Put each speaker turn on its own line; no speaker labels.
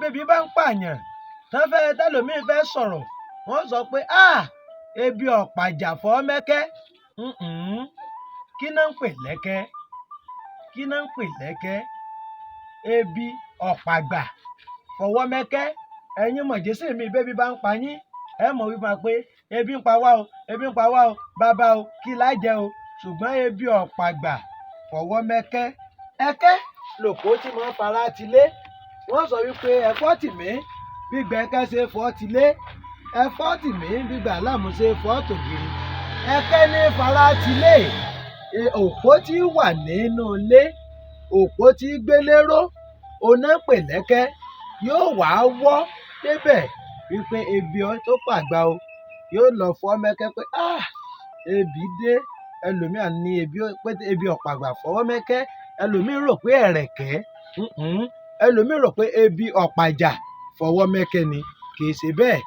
Bébí bá ń pààyàn, tán fẹ́ tẹ́lòmíì fẹ́ sọ̀rọ̀, wọ́n sọ pé, "Ah, ebi ọ̀pàjà fọ́ mẹ́kẹ́." Kí náà ń pè lẹ́kẹ́? Kí náà ń pè lẹ́kẹ́? Ebi ọ̀pàgbà fọwọ́ mẹ́kẹ́. Ẹ̀yin mọ̀jẹ́sí mi, bébí bá ń pa yín, ẹ mọ̀ wípé pé ebi ń pa wá o, ebi ń pa wá o, bàbá o, kí lá jẹ o? Ṣùgbọ́n ebi ọ̀pàgbà fọwọ́ mẹ́kẹ́. Ẹ̀kẹ́ lòpó tí mo fara ti lé. Wọ́n sọ wípé ẹ̀fọ́ tì mí gbígbẹ́ ẹ̀kẹ́ ṣe fọ́ ti lé, ẹ̀fọ́ tì mí gbígbà láàmú ṣe fọ́ tògiri. Ẹ̀kẹ́ ní fara ti lé. Òpó tí wà nínú ilé, òpó tí gbélé ró, oná pè lẹ́kẹ́, yóò wá wọ́ débẹ̀ wípé ebi tó pàgbà o, yóò lọ fọ́ mẹ́kẹ́ pé, "Ah, ebi dé." Ẹlòmíà ní ebi pé ebi ọ̀pàgbà fọwọ́ mẹ́kẹ́. Ẹlòmíì rò pé ẹ̀rẹ̀kẹ́, ẹlòmíì rò pé ebi ọ̀pàjà fọwọ́ mẹ́kẹ́ ni. Kì í ṣe bẹ́ẹ̀.